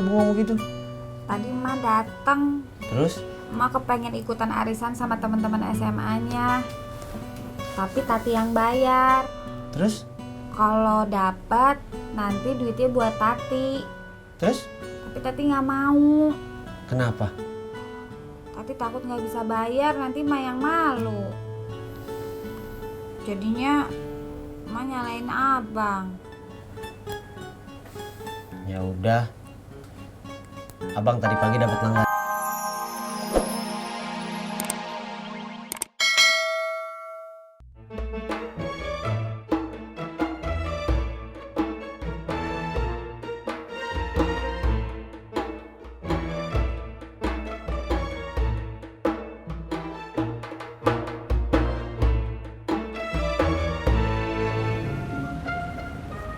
kamu ngomong gitu? Tadi emak datang. Terus? Emak kepengen ikutan arisan sama teman-teman SMA-nya. Tapi Tati yang bayar. Terus? Kalau dapat nanti duitnya buat Tati. Terus? Tapi Tati nggak mau. Kenapa? Tati takut nggak bisa bayar, nanti emak yang malu. Jadinya emak nyalain abang. Ya udah. Abang tadi pagi dapat langganan.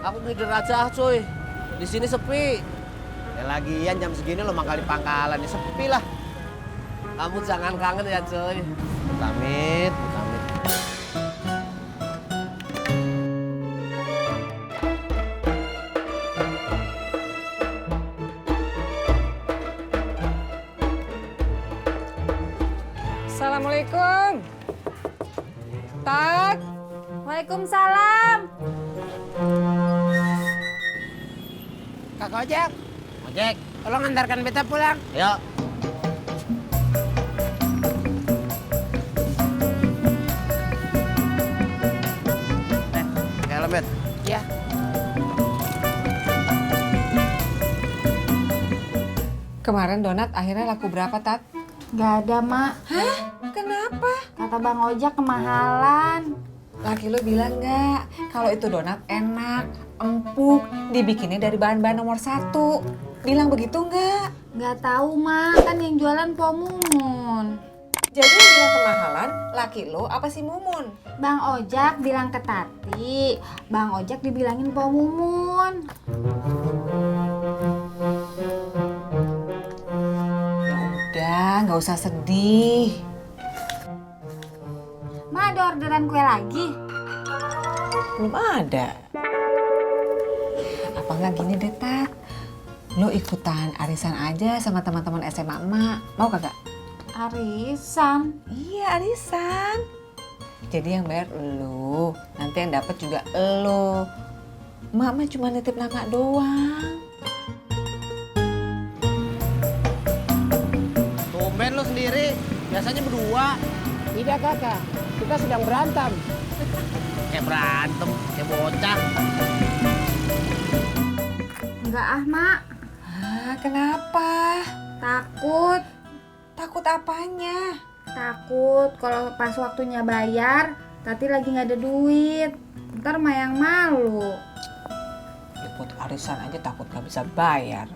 Aku tidur aja, cuy. Di sini sepi. Ya lagian jam segini lo mangkal di pangkalan, ya sepi lah. Kamu jangan kangen ya, cuy. Amit. Assalamualaikum. Tat. Waalaikumsalam. Kak Ojek, Ojek, tolong antarkan beta pulang. yuk. Pakai helm, Bet. Ya. Kemarin donat akhirnya laku berapa, Tat? Gak ada, Mak. Hah? Kenapa? Kata Bang Ojak kemahalan. Laki lo bilang nggak kalau itu donat enak, empuk, dibikinnya dari bahan-bahan nomor 1. Bilang begitu nggak? Gak tahu, Mak. Kan yang jualan Po Mumun. Jadi yang bilang kemahalan, laki lo apa si Mumun? Bang Ojak bilang ke Tati. Bang Ojak dibilangin Po Mumun. Ya udah, nggak usah sedih. Ma, ada orderan kue lagi? Belum ada. Apa nggak gini deh, Tat? Lo ikutan arisan aja sama teman-teman SMA emak. Mau kagak? Arisan. Iya, arisan. Jadi yang bayar lo, nanti yang dapat juga lo. Mama cuma nitip nama doang. Tumben lo sendiri, biasanya berdua. Tidak kakak, kita sedang berantem. Kayak berantem, kayak bocah. Enggak ah, Mak. Ah, kenapa? Takut. Takut apanya? Takut kalau pas waktunya bayar, Tati lagi nggak ada duit. Ntar Mak yang malu. Liput arisan aja takut gak bisa bayar.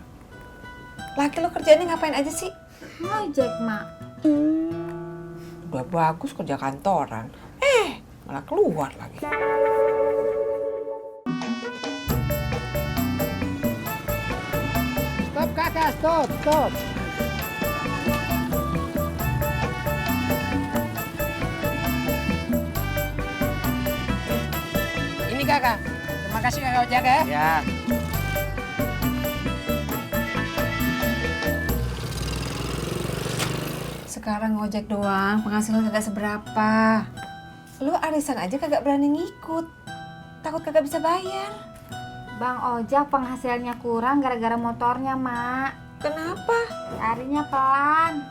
Laki lo kerjanya ngapain aja sih? Ngojek, Mak. Udah bagus kerja kantoran. Malah keluar lagi. Stop kakak, stop. Ini kakak, terima kasih kakak Ojek ya. Ya. Sekarang ngojek doang, penghasilan kagak seberapa. Lu arisan aja kagak berani ngikut. Takut kagak bisa bayar. Bang Ojak penghasilannya kurang gara-gara motornya, Mak. Kenapa? Larinya pelan.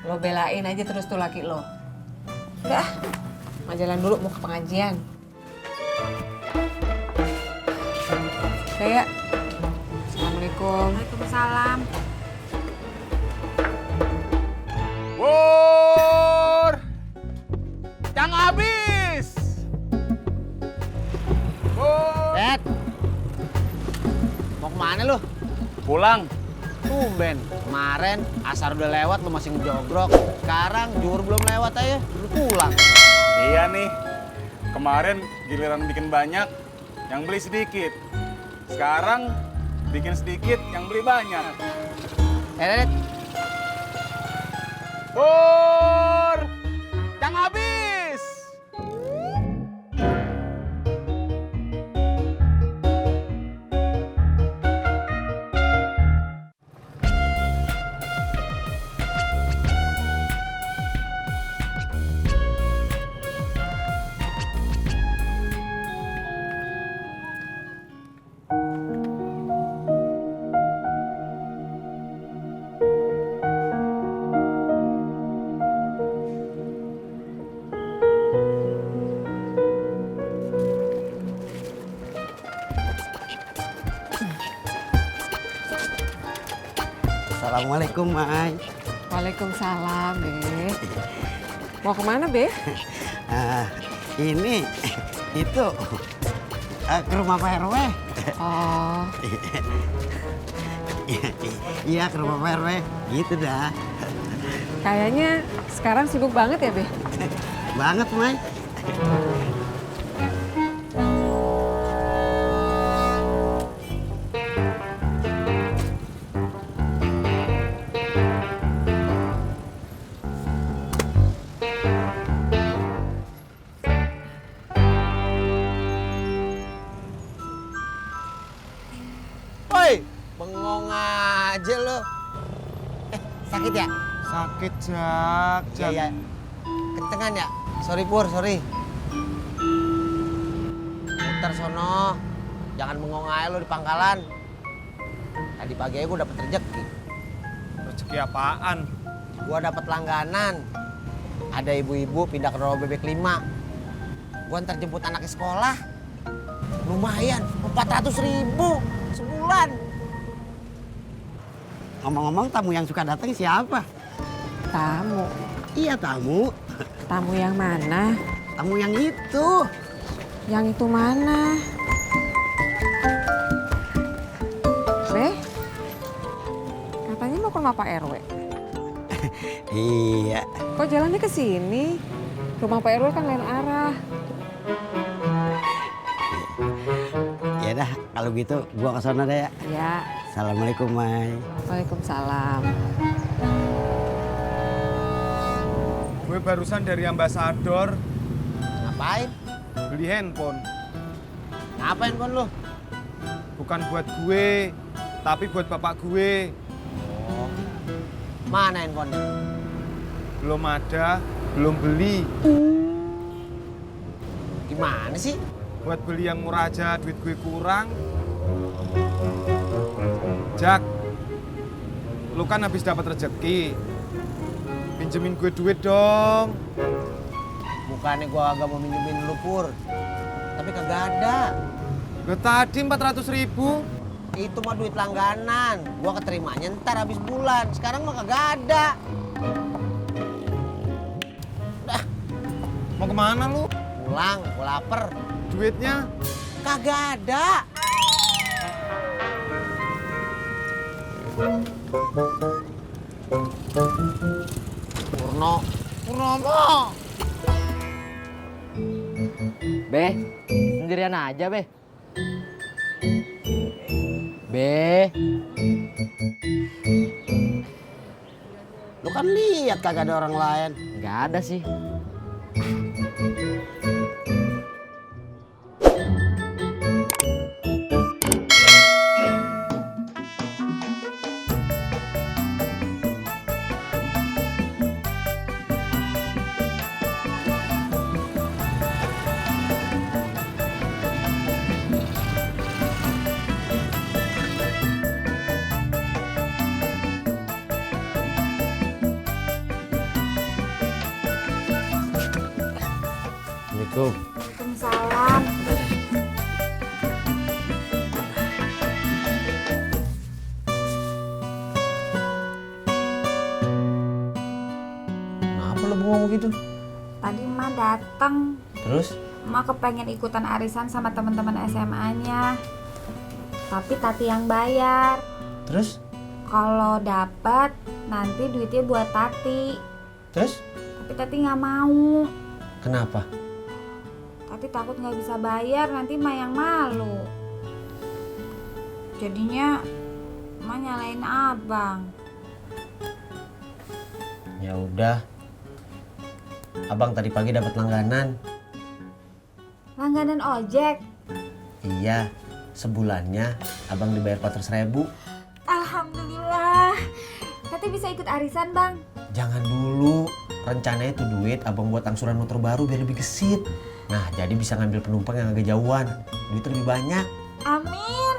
Lo belain aja terus tuh laki lo. Udah, mau jalan dulu mau ke pengajian. Kayak Assalamualaikum. Waalaikumsalam. Pur! Yang habis! Pur! Bet. Mau kemana lu? Pulang. Tumben. Kemarin asar udah lewat lu masih ngejogrok. Sekarang juhur belum lewat aja, lu pulang. Iya nih. Kemarin giliran bikin banyak, yang beli sedikit. Sekarang bikin sedikit, yang beli banyak. Det. Pur! Yang habis! Assalamualaikum, Mai. Waalaikumsalam, Be. Mau kemana, Be? Ini, itu, ke rumah Pak RW. Oh, Iya, ke rumah Pak RW. Gitu dah. kayaknya sekarang sibuk banget ya, Be? Banget, Mai. Woi, bengong aja lo. Sakit ya? Sakit, Jak. Iya, iya. Kencengan ya? Sorry Pur, sorry. Muter sono. Jangan bengong aja lo di pangkalan. Tadi pagi aja gue dapet rezeki. Rezeki apaan? Gue dapet langganan. Ada ibu-ibu pindah ke Rawa Bebek 5. Gue antar jemput anaknya sekolah. Lumayan, 400.000 sebulan. Ngomong-ngomong, tamu yang suka datang siapa? Tamu. Iya, tamu. Tamu yang mana? Tamu yang itu. Yang itu mana? Be? Katanya mau ke rumah Pak RW. Iya. Kok jalannya ke sini? Rumah Pak RW kan lain arah. Ya dah, kalau gitu gua ke sana deh ya. Ya, Assalamualaikum, Mai. Waalaikumsalam. Gue barusan dari ambasador Ngapain? beli handphone. Ngapain kon lo? Bukan buat gue, tapi buat bapak gue. Mana handphonenya? Belum ada, belum beli. Gimana sih? Buat beli yang murah aja, duit gue kurang. Jak, lu kan habis dapat rezeki. Pinjemin gue duit dong. Bukannya gua agak mau minjemin lu Pur. Tapi kagak ada. Lo tadi 400.000. Itu mah duit langganan. Gua keterimanya ntar habis bulan. Sekarang mah kagak ada. Mau kemana lu? Pulang, gua lapar. Duitnya? Kagak ada. Purno. Purnomo. Be, sendirian aja, Be. Be. Lu kan lihat kagak ada orang lain. Nggak ada sih. Assalamualaikum. Waalaikumsalam. Kenapa lu bengong begitu? Tadi emak datang. Terus? Emak kepengen ikutan arisan sama teman-teman SMA-nya. Tapi Tati yang bayar. Terus? Kalau dapat nanti duitnya buat Tati. Terus? Tapi Tati nggak mau. Kenapa? Tati takut nggak bisa bayar, nanti emak yang malu. Jadinya emak nyalain abang. Ya udah. Abang tadi pagi dapat langganan. Langganan ojek. Iya, sebulannya abang dibayar 400.000. Alhamdulillah. Tati bisa ikut arisan, Bang. Jangan dulu. Rencananya itu duit abang buat angsuran motor baru biar lebih gesit. Nah, jadi bisa ngambil penumpang yang agak jauhan. Duit lebih banyak. Amin.